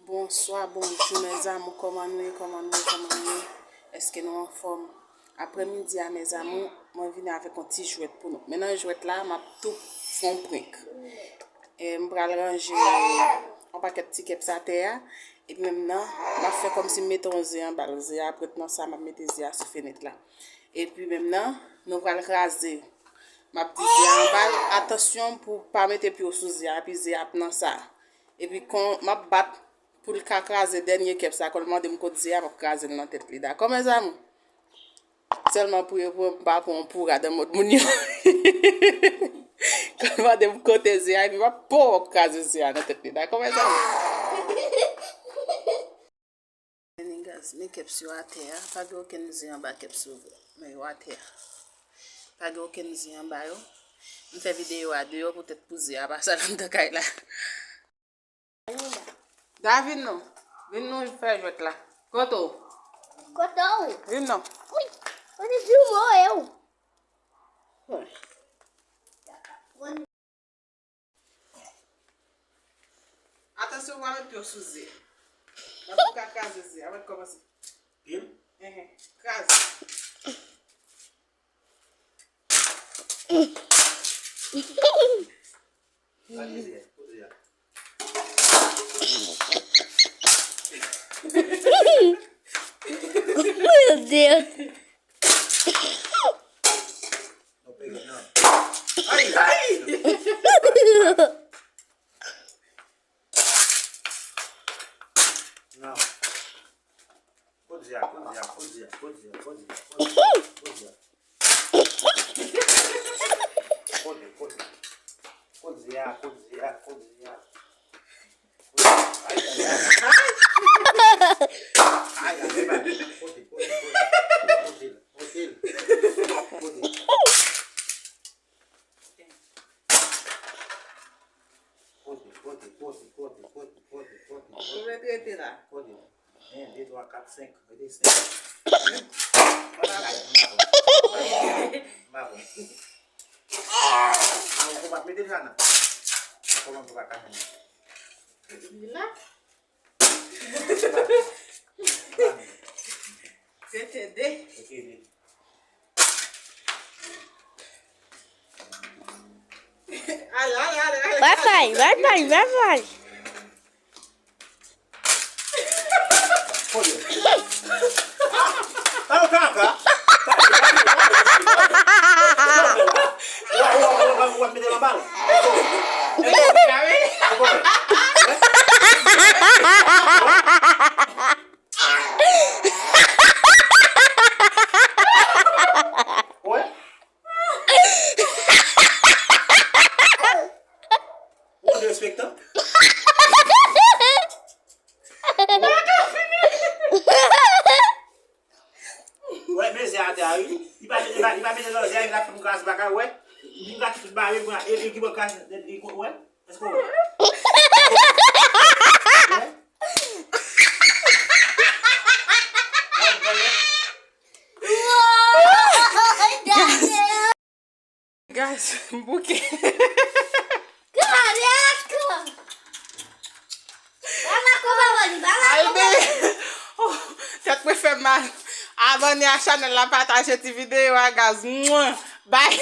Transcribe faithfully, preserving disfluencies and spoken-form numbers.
Bonswa, bonjou, mes amours, kòman nou ye, kòman nou ye, kòman nou ye? Èske nou anfòm? Aprèmidi a, mes amours, mwen vini avèk yon ti jwèt pou nou. Men nan jwèt la, m ap tou fè yon prank. E, m pral ranje yon pakèt ti kèps atè a. Epi menm nan, m ap fè kòmsi m mete yon ze anba l. Ze a ap ret nan sa, m ap mete ze a sou fenèt la. Epi menm nan, nou pral kraze. M ap di ze a anba l, atansyon pou pa mete pye w sou ze a, epi ze a ap nan sa. Epi kon m ap bat pou l ka kraze dènye kèps la, kon l mande m kot ze a, m ap kraze l nan tèt li. Dakò, mes amours? Sèlman pou yo pran m pa pou yon poura nan mòd moun yo. Kon l mande m kote ze a, epi m ap pran, w ap kraze ze a nan tèt li. Dakò, mes amours? Men niggas, men kèps yo atè a. Pa gen okenn ze anba kèps yo. Men yo atè a. Pa gen okenn ze anba yo. M fè videyo a deyò poutèt pou ze a pa sal anndan kay la. Da, vin non. Vin nou fè jwèt la. Kote w? Kote w? Vin non. Wi. Kote di w mwen e w? Atansyon, w a met pye w sou ze. N ap tou ka kraze ze a. Ann kòmanse. Pye m? Enhen. Kraze. Kraze ze a. Kraze ze a. Meu Deus. Non, pere, non. Ay, ay! Non. Kot ze a, kot ze a, kot ze a, kot ze a, kot ze a, kot ze a. Kot ze a, kot ze a, kot ze a. Kot ze a. Ay, ay, ay. Ay, ay, ay, ay. Kote, kote, kote. Kote l, kote l. Kote. Kote, kote, kote. Ou mèt rete la. Kote. Yen, de, twa, kat, senk. Rete senk. M pa bon. M pa bon. Ou pa mete l la nan. Kòman pou ka kache? Li la. Rete de. Ok, de. Ale, ale, ale, ale. Bye bye, bye bye, bye bye. Kote? Sa yo kaka? Ou ap mete nan bal? Wè? Ou derespektan? Wè, men se atè a, wi. Li pa, li pa, li pa mete nan zè, li la fè m kras baka, wè. Li pa tout bare, e, e, ki bò kras, e, e, wè. Èske w wè? Guys, m bouke. Karèk! Baba kòman li, baba kòman. Ay, bebe. Oh, tèt mwen fè mal. Abòne a chanèl la, pataje ti videyo a, guys. Mwen. Bye.